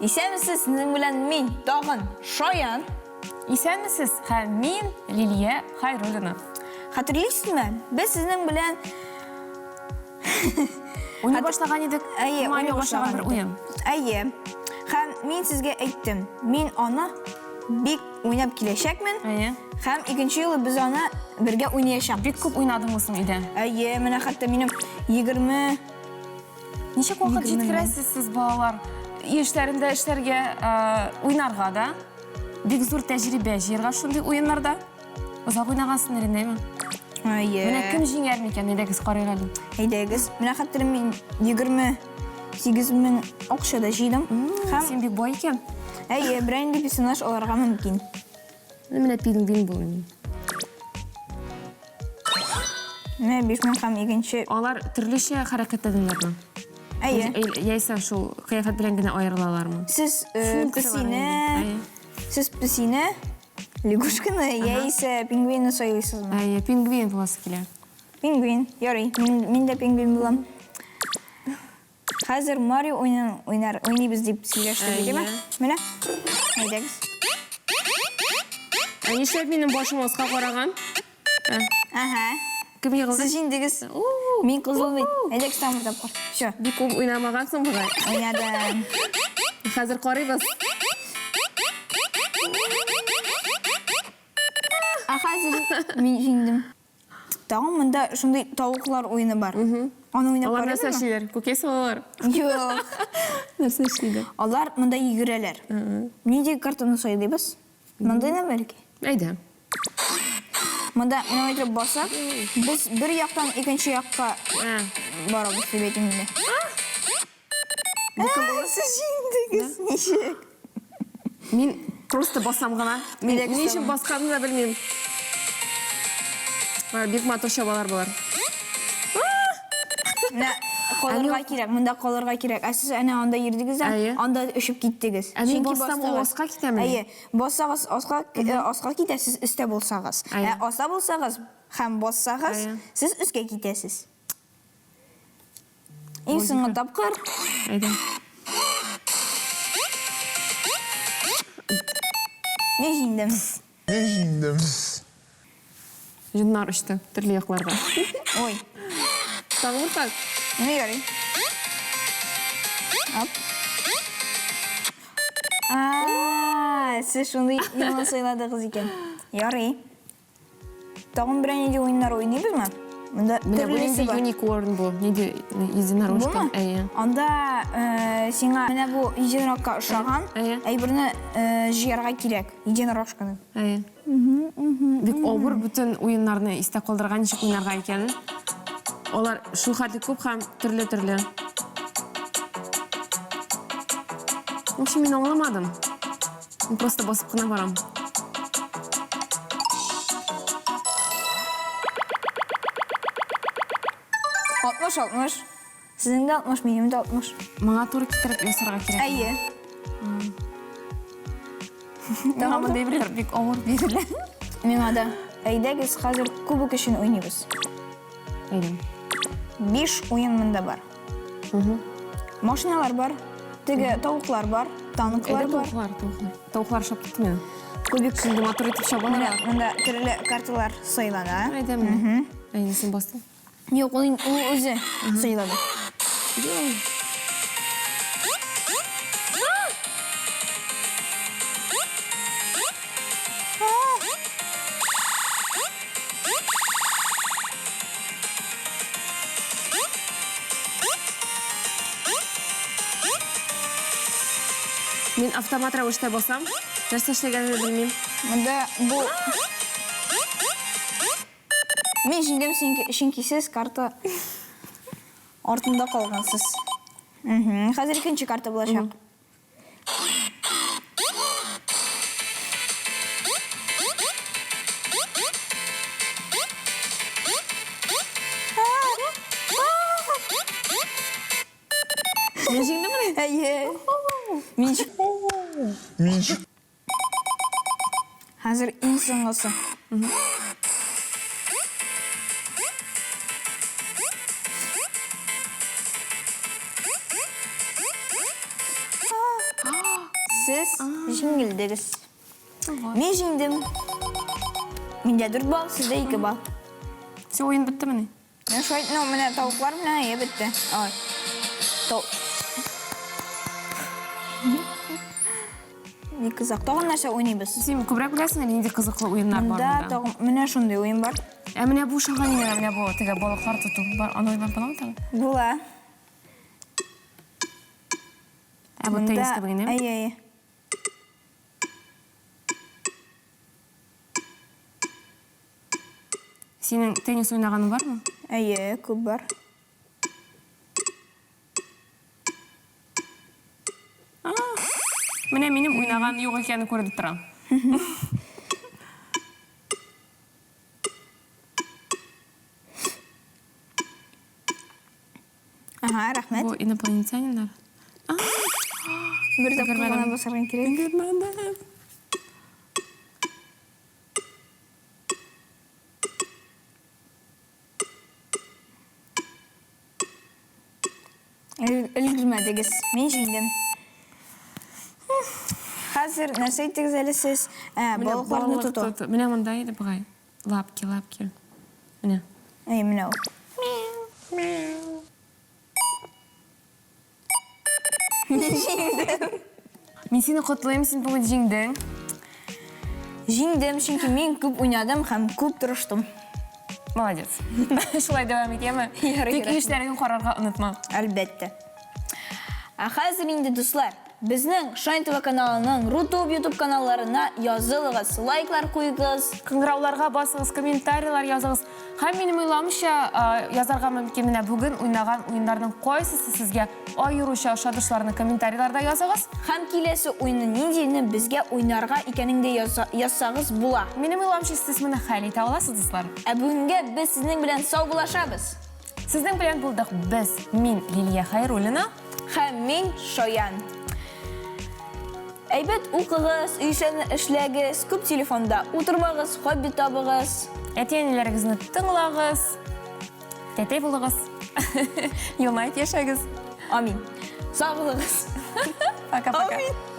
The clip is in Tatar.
Исәнмесез, сезнең белән мин тагын Шаян. Исәнмесез, һәм мин Лилия Хайруллина. Хәтерлисезме? Без сезнең белән Уйный башлаган идек. Әйе, уйный башлаган бер уен. Әйе. Һәм мин сезгә әйттем, мин аны бик уйнап киләчәкмен. Әйе. Һәм икенче юлы без аны бергә уйнаячакбыз. Бик күп уйнадыңмы соң өйдә? Әйе, менә хәтта минем 20 Ничек вакыт җиткерәсез сез, балалар? Өй эшләрендә эшләргә, уйнарга да. Бик зур тәҗрибә җыярга шундый уеннарда. Озак уйнагансың, Ирина, Әйе. Менә кем җиңәр микән? Әйдәгез карыйк әле. Әйдәгез. Менә хәтта мин 28 мең акча да җыйдым. Һәм син бик бай икән. Әйе, берәр нинди персонаж алырга мөмкин. Менә пингвин бу. Менә 5000 һәм икенче. Алар төрлечә хәрәкәтләнәләрме? Әйе. Яисә шул кыяфәт белән генә аерылалармы? Сез песине, сез песине, лягушканы яисә пингвинны сайлыйсызмы? Әйе, пингвин буласы килә. Пингвин, ярый. Мин дә пингвин булам. Хәзер Марио уенын уйнар, уйныйбыз дип сөйләштек, әйеме? Менә. Әйдәгез. Ә нишләп минем башым аска караган? Ага. Кем егылды? Сез җиңдегез. Мин кызыл бит. Әйдәгез тагын бер тапкыр. Всё. Бик күп уйнамагансың бугай. Уйнадым. Хәзер карыйбыз. Ә хәзер мин җиңдем. Тагын монда шундый тавыклар уены бар. Аны уйнап Алар нәрсә карыйбызмы? эшлиләр? Күкәй салалар? Юк. Нәрсә эшлиләр? Алар монда йөгерәләр. Нинди картаны сайлыйбыз? Мондыйны бәлки? Әйдә. Монда менә итеп басып, без бер яктан икенче якка барабыз дип әйтим инде. Бу кем булыр? Сез җиңдегез, ничек? Мин просто басам гына. Мин Әйдәгез ни өчен тагын. басканымны да белмим. А, бик матур чабалар болар. Менә калырга кирәк, монда калырга кирәк. Ә сез әнә анда йөрдегез дә, Әйе. анда очып киттегез. Ә мин Чөнки бассам, ул бастыгыз. аска китәмени? Әйе, бассагыз аска, аска китәсез, өстә булсагыз. Әйе. Ә аста булсагыз һәм бассагыз, Әйе. сез өскә китәсез. Иң соңгы тапкыр. Әйдә. Мин җиңдем. Мин җиңдем. Җоннар очты төрле якларга. Ой. Тагын бер так. Ну, ярый. Оп. А, сез шундый юлны сайладыгыз икән. Ярый. Тагын берәр нинди уеннар уйныйбызмы? Монда Менә бу төрлесе нинди бар. юникорн бу? Нинди единорожка? Бумы? Әйе. Анда э, сиңа менә бу единорогка ошаган Әйе. әйберне э, җыярга кирәк. Единорожканы. Әйе. Бик авыр бөтен уеннарны истә калдырырга, ничек уйнарга икәнен. Алар шул хәтле күп һәм төрле-төрле. В общем, мин аңламадым. Мин просто басып кына барам. 60, 60. Сезнең дә 60, минем дә 60. Моңа туры китереп ясарга кирәк. Әйе. Миңа мондый әйберләр бик авыр бирелә. Миңа да. Әйдәгез, хәзер кубок өчен уйныйбыз. Әйдә. Биш уен монда бар. Машиналар бар, теге тавыклар бар, танклар Әйдә бар. тавыклар, тавыклар. Тавыклар шап китте миңа. Кубик. Шундый матур итеп чабалар. Менә монда төрле карталар сайлана. Әйдә менә. Әйдә син бастың. Юк, ул ул үзе сайлады. Мин автомат рәвештә басам. Нәрсә эшләгәнемне белмим. Монда бу Мин җиңдем, чөнки сез карта артында калгансыз. Хәзер икенче карта булачак. Мин җиңдемме? Әйе. Мин Мин Хәзер иң соңгысы. Сез җиңелдегез. Мин җиңдем. Миндә 4 балл, сездә 2 балл. Все, уен беттемени? Менә шулай, ну, менә тавыклар белән әйе бетте. Ай. Тау. Бик кызык. Тагын нәрсә уйныйбыз? Син күбрәк беләсең әле нинди кызыклы уеннар бар Монда монда. тагын менә шундый уен бар. Ә менә бу шаган менә менә бу теге балыклар тоту бар. Аны уйнап буламы тагын? Була. Ә бу теннис кебек инде. Әйе, әйе. Синең теннис уйнаганың бармы? Әйе, күп бар. Менә минем уйнаган юк икәнен күренеп тора. Ага, рәхмәт. Бу инопланетяниннар. Бер тапкыр гына басарга кирәк. Өлгермәдем. Өлгермәдегез. Мин җиңдем. Хәзер нәрсә әйттегез әле сез? Ә, балыкларны тоту. Менә монда иде бугай. Лапки, лапки. Менә. Әй, менә ул. Мин җиңдем. Мин сине котлыйм, син бүген җиңдең. Җиңдем, чөнки мин күп уйнадым һәм күп тырыштым. Молодец. Шулай дәвам ит, яме? Ярый, Тик өй эшләрен карарга онытма. Әлбәттә. Ә хәзер инде, дуслар, безнең Шайн ТВ каналының Рутуб YouTube каналларына язылыгыз, лайклар куегыз. Кыңгырауларга басыгыз, комментарийлар языгыз. Һәм минем уйлавымча, язарга мөмкин менә бүген уйнаган уеннарның кайсысы сезгә аеруча ошады, шуларны комментарийларда языгыз. Һәм киләсе уенны ниндине безгә уйнарга икәнен дә язсагыз була. Минем уйлавымча, сез моны хәл итә аласыз, дуслар. Ә бүгенгә без сезнең белән саубуллашабыз. Сезнең белән булдык без, мин Лилия Хәйруллина. Һәм мин Шаян. Әйбәт укыгыз, өй эшләрен эшләгез, күп телефонда утырмагыз, хобби табыгыз. Әти-әниләрегезне тыңлагыз, тәтәй булыгыз, елмаеп яшәгез. Амин. Сау булыгыз. Пока-пока. Амин.